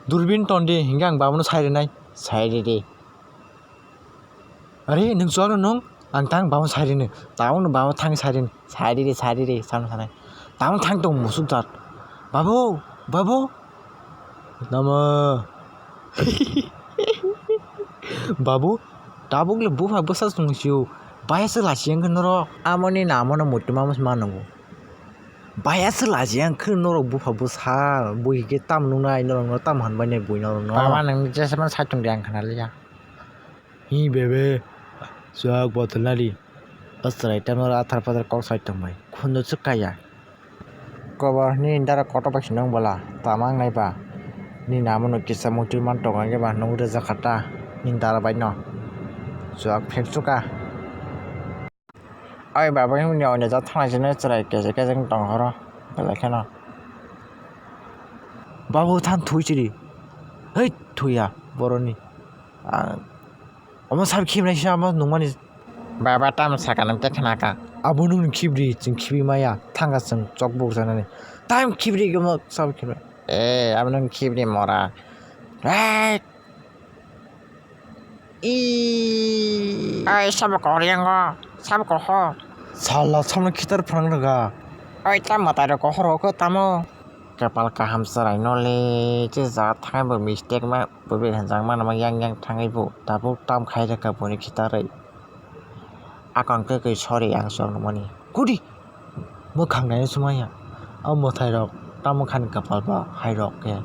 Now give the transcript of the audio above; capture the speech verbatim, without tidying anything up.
Durbin ton di, hinkhe ang babono sai rinai. Sai ridi. Are, nwng chuwakno nwng? Ang tang babono sai rini. Tabukno babo thang sai rini. Sai ridi, sai ridi, samno sanai. Tabukno thang tong musuk jat. Babu, babu. Tamo? Babu, tabukle bupha bwsa chwng sio. Baya se lachi yang khe norok. Amoni namono muitu mamo se ma nungo. Baya se lachi yang khe norok bupha bwsa. Bo hinkhe tamo nungnai, norokno tamo hanbainai bui norokno. Baba, nwng jesa mano sai tong di, ang khna liya. Hi bebe, chuwak botol nari. O chwrai tamo athar pathar kok sai tongbai. Khunju swk kaya. Kobo nini dara kotor bai se nwng bwla tamo wngnai ba? Nini amono kisa muitu man tongo hwnkhe ba nwng rwjak kha ta nini dara bai no. Chuwak phek chuka. Oi baba, himni oinajak thanglai sino chwrai kesa kesa wng tong horo belai kheno. Babu than thwi chiri. Hei, thwiya boroni. Ang omo sab khibnai sino amo nungmani. Baba, tamo saka nang tei khnaka. Abo nungni khibri, chwng khibri maya, thangka chwng chok buk janani. Tam khibri gomo sab khibri. Eh, abo nung khibri mora. Hei. I. Ai, sabo kok riyango, sabo kok ho. Sala, samno khitar phrang rwga. Oi, ta mwtai rok kok horo khe tamo. Kapal kaham chwrai no le, che ja thangwi bo mistake ma, bo bai hanjak mano ma yang yang thangwi bo tabuk tam khai rwkha boni khitarwi. Akon khe kwi sorry ang chwng nukmani. Kudi? Mwkhang naino swmaiya. O mwtai rok tamo khani kapal ba hai rok khe.